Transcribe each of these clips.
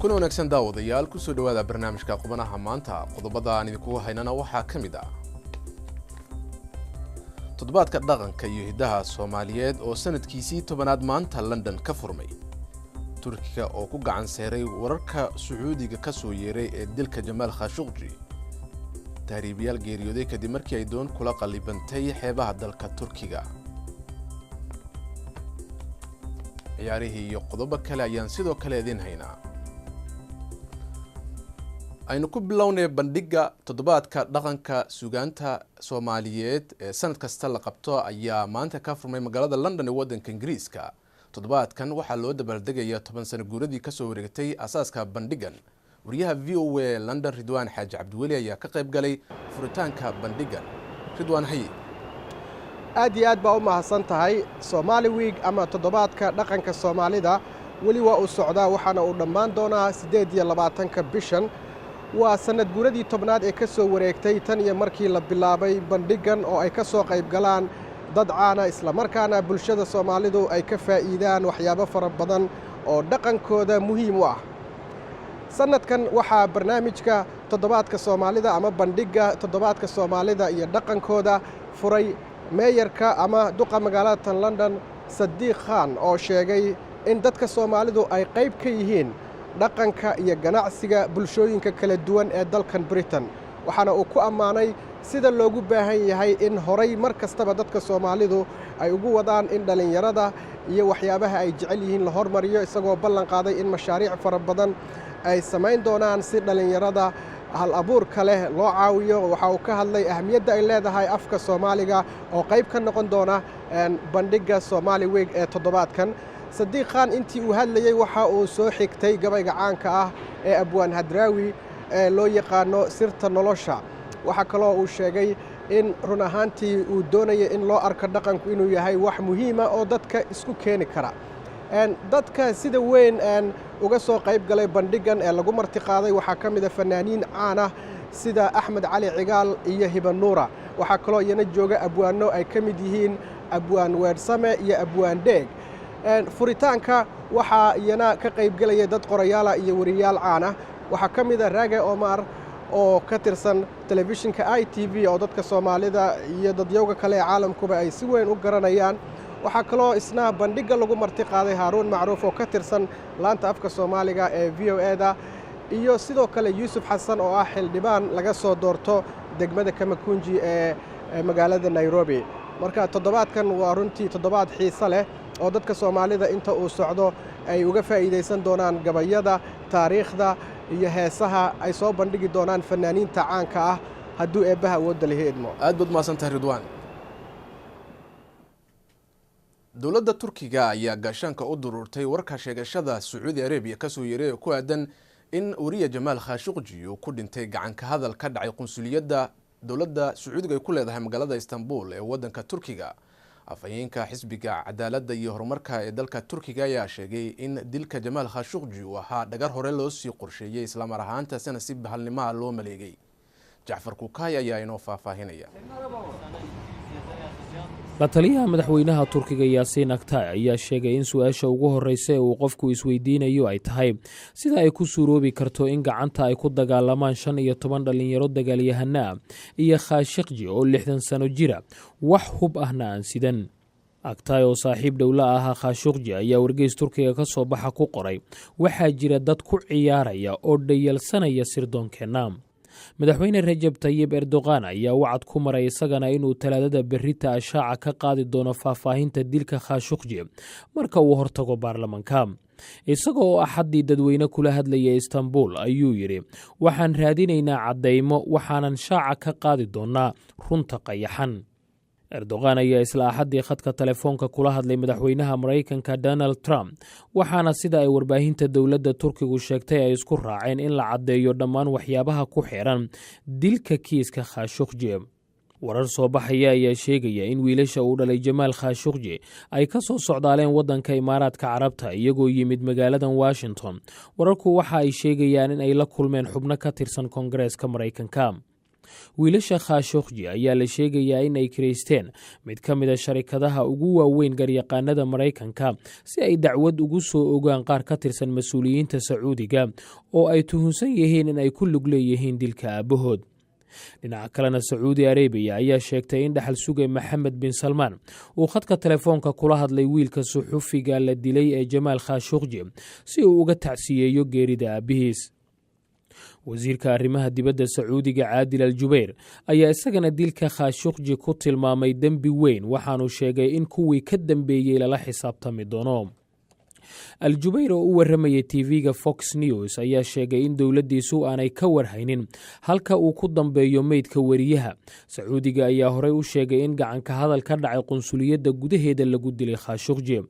Kuna wanaagsan daawadayaal, kusoo dhawaada barnaamijka Qubanaha Maanta. Qodobada aan idinkugu haynana waxaa ka mid ah Toddobaadka Dhaqanka iyo Hiddaha Soomaaliyeed oo sanadkiisii 10aad maanta London ka furmay, Turkiga oo ku gacan seeray wararka Sacuudiga ka soo yeeray ee dilka Jamaal Khashuqji, tahriibayaal geeriyooday kadib markii ay doon kula qallibantay xeebaha dalka Turkiga, ciyaarihii iyo qodobo kale ayaan sidoo kale idiin haynaa. Aynu ku bilownay bandhigga Toddobaadka Dhaqanka Sugaanta Soomaaliyeed ee sanad kasta la qabto ayaa maanta ka furmay magaalada London ee waddanka Ingiriiska. Toddobaadkan waxaa loo dabaaldegayaa 10 sano guuradii kasoo wareegtay asaaska bandhiggan. Wariyaha VOA London, Ridwaan Xaaji Cabdiweli, ayaa ka qayb galay furitaanka bandhiggan. Ridwaan, haye. Aad iyo aad baa u mahadsan tahay. Somaali Week ama Toddobaadka Dhaqanka Soomaalida weli waa uu socdaa, waxaana uu dhammaan doonaa 28-ka bishan. Waa sannad guuradii 10aad ee ka soo wareegtay tan iyo markii la bilaabay bandhiggan oo ay ka soo qayb galaan dad caana, islamarkaana bulshada Soomaalidu ay ka faa'iidaan waxyaabo fara badan oo dhaqankooda muhiim u ah. Sannadkan waxaa barnaamijka Toddobaadka Soomaalida ama bandhigga Toddobaadka Soomaalida iyo dhaqankooda furay meeyarka ama duqa magaalada tan London, Sadiiq Khan, oo sheegay in dadka Soomaalidu ay qayb ka yihiin dhaqanka iyo ganacsiga bulshooyinka kala duwan ee dalkan Britain, waxaana uu ku ammaanay sida loogu baahan yahay in horay mar kastaba dadka Soomaalidu ay ugu wadaan in dhallinyarada iyo waxyaabaha ay jecel yihiin la hormariyo, isagoo ballan qaaday in mashaariic fara badan ay samayn doonaan si dhallinyarada hal abuurka leh loo caawiyo. Waxa uu ka hadlay ahamiyadda ay leedahay afka Soomaaliga oo qayb ka noqon doona bandhigga Somaali Week ee toddobaadkan. Sadiiq Khan intii uu hadlayey waxa uu soo xigtay gabayga caanka ah ee Abwaan Hadraawi ee loo yaqaano Sirta Nolosha. Waxaa kaloo uu sheegay in run ahaantii uu doonaya in loo arko dhaqanku inuu yahay wax muhiima oo dadka isku keeni kara. Dadka sida weyn uga soo qayb galay bandhiggan ee lagu martiqaaday waxaa ka mid a fanaaniin caan ah sida Axmed Cali Cigaal iyo Hibanuura. Waxaa kaloo iyana jooga abwaanno ay ka mid yihiin Abwaan Weedhsame iyo Abwaan Dheeg. Furitaanka waxaa iyana ka qayb gelaya dad qorayaala iyo wariyaal caan ah. Waxaa ka mid a Raage Omar oo ka tirsan telefishinka ITV oo dadka Soomaalida iyo dadyowga kale ee caalamkuba ay si weyn u garanayaan. Waxaa kaloo isna bandhigga lagu marti qaaday Haaruun Macruuf oo ka tirsan laanta afka Soomaaliga ee VOA-da, iyo sidoo kale Yuusuf Xasan oo ah xildhibaan laga soo doorto degmada Kamakunji ee magaalada Nairobi. Marka toddobaadkan waa runtii toddobaad xiise leh oo dadka Soomaalida inta uu socdo ay uga faa'iidaysan doonaan gabayada, taariikhda iyo heesaha ay soo bandhigi doonaan fanaaniinta caanka ah, hadduu Eebbaha awoodda lihi idmo. Aad baad mahadsantahay, Ridwaan. Dowladda Turkiga ayaa gaashaanka u duruurtay warka sheegashada Sacuudi Arabiya kasoo yeeray oo ku aadan in wariya Jamaal Khashuqji uu ku dhintay gacanka hadal ka dhacay qunsuliyadda dowladda Sacuudiga ay ku leedahay magaalada Istanbul ee waddanka Turkiga. Afhayeenka Xisbiga Cadaaladda iyo Horumarka ee dalka Turkiga ayaa sheegay in dilka Jamaal Khashuqji uu ahaa dhagar hore loo sii qorsheeyey, islamar ahaantaasina si bahalnimaha loo maleegay. Jacfar Kukaay ayaa inoo faahfaahinaya. La taliyaha madaxweynaha Turkiga, Yaasiin Aktay, ayaa sheegay in su-aasha ugu horreysa ee uu qofku isweydiinayo ay tahay sida ay ku suuroobi karto in gacanta ay ku dagaalamaan 15 dhallinyaro dagaalyahana ah iyo Khaashiqji oo 60 sano jira, wax hub ahna aan sidan. Aktay oo saaxiib dhowla ahaa Khashuqji ayaa wargeys Turkiga ka soo baxa ku qoray: "Waxaa jira dad ku ciyaaraya oo dhayalsanaya sirdoonkeenna." Madaxweyne Rajab Tayib Erdoqan ayaa wacad ku maray isagana inuu Talaadada berrita ashaaca ka qaadi doono faahfaahinta dilka Khashuqji marka uu hortago baarlamanka. Isaga oo Axaddii dadweyne kula hadlaya Istanbul ayuu yidhi: "Waxaan raadinaynaa caddaymo, waxaanan shaaca ka qaadi doonnaa runta qayaxan." Erdoqan ayaa isla Axaddii khadka telefoonka kula hadlay madaxweynaha Maraykanka, Donald Trump, waxaana sida ay warbaahinta dowladda Turkigu sheegtay ay isku raaceen in la caddeeyo dhammaan waxyaabaha ku xeeran dilka kiiska Khashuqji. Warar soo baxaya ayaa sheegaya in wiilasha uu dhalay Jamaal Khashuqji ay ka soo socdaaleen waddanka Imaaraadka Carabta, iyagoo yimid magaaladan Washington. Wararku waxa ay sheegayaan in ay la kulmeen xubno ka tirsan Koongareeska Maraykanka. Wiilasha Khashogji ayaa la sheegayaa in ay kiraysteen mid ka mida sharikadaha ugu waaweyn garyaqaanada Maraykanka si ay dacwad ugu soo ogaan qaar ka tirsan mas-uuliyiinta Sacuudiga oo ay tuhunsan yihiin in ay ku lug leeyihiin dilka aabbahood. Dhinaca kalena, Sacuudi Arebiya ayaa sheegtay in dhaxal suge Maxamed bin Salmaan uu khadka telefoonka kula hadlay wiilka suxufiga la dilay ee Jamaal Khashogji si uu uga tacsiyeeyo geerida aabbihiis. Wasiirka arrimaha dibadda Sacuudiga Caadil al Jubayr ayaa isagana dilka Khashogji ku tilmaamay dembi weyn, waxaanu sheegay in kuwii ka dambeeyey lala xisaabtami doono. Al-Jubayr oo u warramayay TV-ga Fox News ayaa sheegay in dowladdiisu aanay ka warhaynin halka uu ku dambeeyo meydka weriyaha. Sacuudiga ayaa horey u sheegay in gacanka hadal ka dhacay qunsuliyadda gudaheeda lagu dilay Khashogji.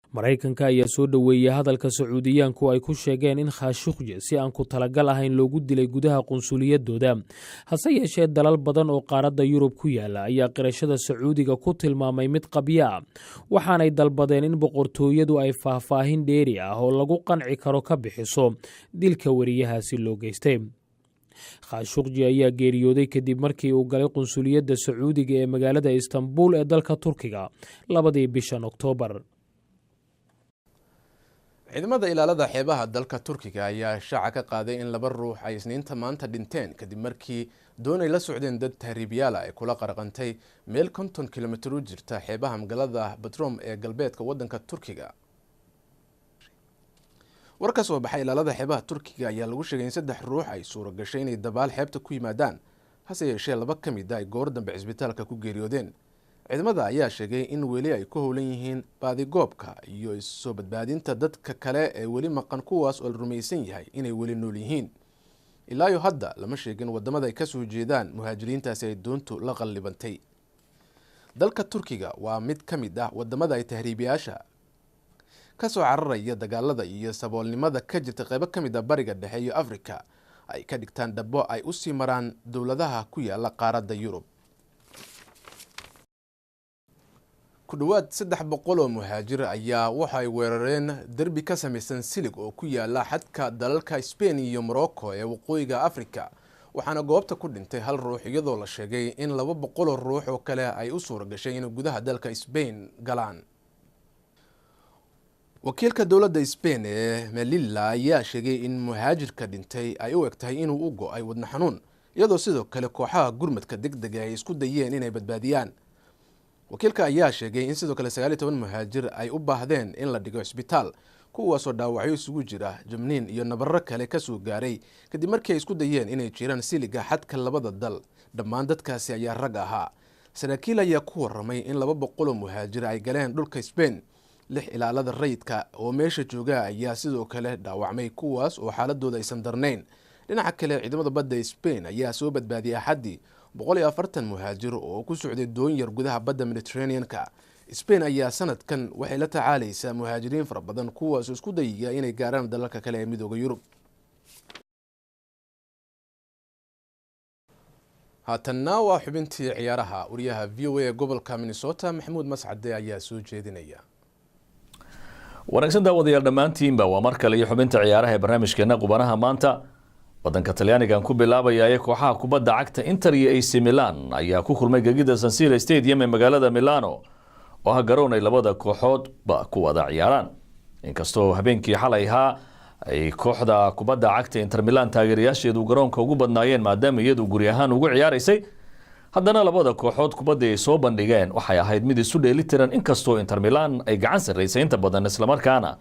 Maraykanka ayaa soo dhoweeyey hadalka Sacuudiyaanku ay ku sheegeen in Khashogji si aan ku talagal ahayn loogu dilay gudaha qunsuliyadooda. Hase yeeshee, dalal badan oo qaaradda Yurub ku yaala ayaa qirashada Sacuudiga ku tilmaamay mid qabyo ah, waxaanay dalbadeen in boqortooyadu ay faahfaahin dheeri ah oo lagu qanci karo ka bixiso dilka weriyahaasi loo geystay. Khashogji ayaa geeriyooday kadib markii uu galay qunsuliyadda Sacuudiga ee magaalada Istanbul ee dalka Turkiga 2dii bishan Oktoobar. Ciidamada ilaalada xeebaha dalka Turkiga ayaa shaaca ka qaaday in laba ruux ay Isniinta maanta dhinteen kadib markii doon ay la socdeen dad tahriibyaala ay kula qarqantay meel 50 kilomitir u jirta xeebaha magaalada Batrom ee galbeedka wadanka Turkiga. War ka soo baxay ilaalada xeebaha Turkiga ayaa lagu sheegay in saddex ruux ay suura gashay inay dabaal xeebta ku yimaadaan, hase yeeshee laba ka mid a ay goor dambe cisbitaalka ku geeriyoodeen. Ciidamada ayaa sheegay in weli ay ku howlan yihiin baadigoobka iyo issoo badbaadinta dadka kale ee weli maqan, kuwaas oo la rumaysan yahay inay weli nool yihiin. Ilaayo hadda lama sheegin wadamada ay kasoo jeedaan muhaajiriintaasi ay doontu la qallibantay. Dalka Turkiga waa mid ka mid ah wadamada ay tahriibiyaasha kasoo cararaya dagaalada iyo saboolnimada ka jirta qeybo ka mid ah Bariga Dhexe iyo Africa ay ka dhigtaan dhabo ay usii maraan dowladaha ku yaala qaaradda Yurub. Ku dhowaad 300 oo muhaajir ayaa waxay weerareen derbi ka samaysan silig oo ku yaala xadka dalalka Spain iyo Morocco ee waqooyiga Africa, waxaana goobta ku dhintay hal ruux, iyadoo la sheegay in 200 oo ruux oo kale ay u suura gashay inay gudaha dalka Spain galaan. Wakiilka dowladda Spain ee Melilla ayaa sheegay in muhaajirka dhintay ay u eg tahay inuu u go-ay wadna xanuun, iyadoo sidoo kale kooxaha gurmadka deg dega ay isku dayeen inay badbaadiyaan. Wakiilka ayaa sheegay in sidoo kale 19 muhaajir ay u baahdeen in la dhigo cisbitaal, kuwaasoo dhaawacyo isugu jira jabniin iyo nabarro kale kasoo gaaray kadib markii ay isku dayeen inay jiraan siliga xadka labada dal. Dhammaan dadkaasi ayaa rag ahaa. Saraakiil ayaa ku waramay in 200 oo muhaajir ay galeen dhulka Spain. Lix ilaalada rayidka oo meesha jooga ayaa sidoo kale dhaawacmay, kuwaas oo xaaladooda aysan darnayn. Dhinaca kale, ciidamada badda Spain ayaa soo badbaadiyay Axaddii 140 muhaajir oo ku socday doon yar gudaha badda Mediterranean-ka. Spain ayaa sanadkan waxay la tacaalaysaa muhaajiriin fara badan, kuwaasoo isku dayaya inay gaaraan dalalka kale ee Midooda Yurub. Haatanna waa xubintii ciyaaraha. Wariyaha VOA ee gobolka Minnesota Maxamuud Mascade ayaa soo jeedinaya. Wanaagsan daawadayaal dhammaantiinba, waa mar kale iyo xubinta ciyaaraha ee barnaamijkeena qubanaha maanta. Wadanka Talyaanigan ku bilaabayaye, kooxaha kubadda cagta Inter iyo AC Milan ayaa ku kulmay gegida San Siro Stadium ee magaalada Milano, oo ah garoon ay labada kooxoodba ku wada ciyaaraan. Inkastoo habeenkii xalay ahaa ay kooxda kubadda cagta Inter Milan taageerayaasheedu garoonka ugu badnaayeen, maadaama iyadu guri ahaan ugu ciyaaraysay, haddana labada kooxood kubaddii ay soo bandhigeen waxay ahayd mid isu dheelitiran, inkastoo Inter Milan ay gacan sarraysay inta badan, islamarkaana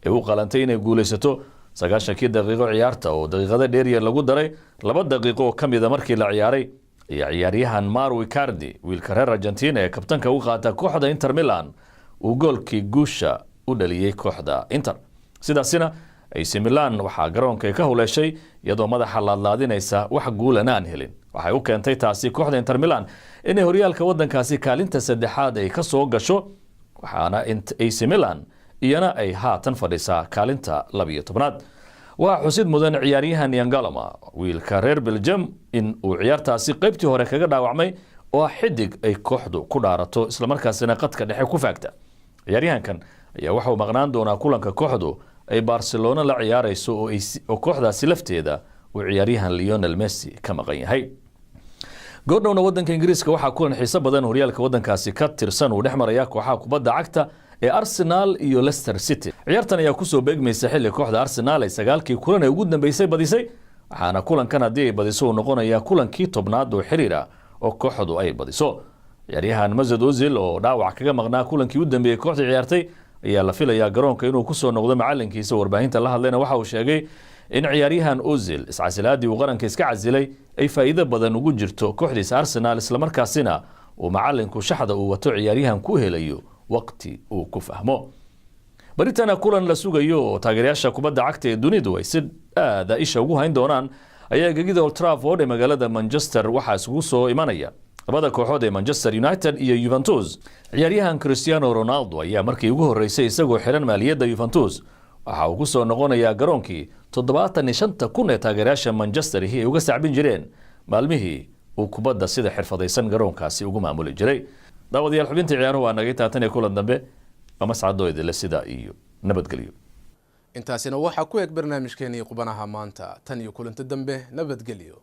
ay u qalantay inay guulaysato. 90kii daqiiqo ciyaarta oo daqiiqada dheeriya lagu daray 2 daqiiqo oo ka mida markii la ciyaaray ayaa ciyaaryahan Mauro Icardi, wiilka reer Argentina ee kabtanka u qaata kooxda Inter Milan, uu goolkii guusha u dhaliyey kooxda Inter. Sidaasina AC Milan waxaa garoonka ka huleeshay iyadoo madaxa laadlaadinaysa, wax guulana aan helin. Waxay u keentay taasi kooxda Inter Milan inay horyaalka wadankaasi kaalinta saddexaad ay ka soo gasho, waxaana AC Milan iyana ay haatan fadhisaa kaalinta 12aad. Waxaa xusid mudan ciyaaryahan Yangalama, wiilka reer Belgium, in uu ciyaartaasi qaybtii hore kaga dhaawacmay, oo ah xidig ay kooxdu ku dhaarato, islamarkaasina qadka dhexe ku faagta. Ciyaaryahankan ayaa waxauu maqnaan doonaa kulanka kooxdu ay Barcelona la ciyaarayso, oo kooxdaasi lafteeda uu ciyaaryahan Lionel Messi ka maqan yahay. Goordhowna wadanka Ingiriiska waxaa kulan xiiso badan horyaalka wadankaasi ka tirsan uu dhex maraya kooxaha kubadda cagta ee Arsenal iyo Leicester City. Ciyaartan ayaa kusoo beegmaysa xilli kooxda Arsenal ay 9kii kulan ee ugu dambeysay badisay, waxaana kulankan haddii ay badiso uu noqonayaa kulankii 10aad oo xiriir ah oo kooxdu ay badiso. Ciyaaryahan Mesut Ozil oo dhaawac kaga maqnaa kulankii u dambeeyey kooxda ciyaartay ayaa la filayaa garoonka inuu kusoo noqdo. Macalinkiisa warbaahinta la hadlayna waxa uu sheegay in ciyaaryahan Ozil iscasilaadii uu qaranka iska casilay ay faa'iido badan ugu jirto kooxdiisa Arsenal, islamarkaasina uu macalinku shaxda uu wato ciyaaryahan ku helayo waqti uu ku fahmo. Baritana kulan la sugayo oo taageerayaasha kubadda cagta ee dunidu ay si aada isha ugu hayn doonaan ayaa gegida Old Trafford ee magaalada Manchester waxaa isugu soo imanaya labada kooxood ee Manchester United iyo Juventus. Ciyaaryahan Cristiano Ronaldo ayaa markii ugu horreysay isagoo xiran maaliyadda Juventus waxa uu ku soo noqonayaa garoonkii 75,000 ee taageerayaasha Manchester ihi ay uga sacbin jireen maalmihii uu kubadda sida xirfadaysan garoonkaasi ugu maamuli jiray. Daawadayaal, xubintii ciyaaruhu waa nagay taatan ee kulan dambe ama sacadoo idinle sidaa iyo nabadgelyo. Intaasina waxaa ku eg barnaamijkeenii Qubanaha Maanta. Tan iyo kulanti dambe, nabadgelyo.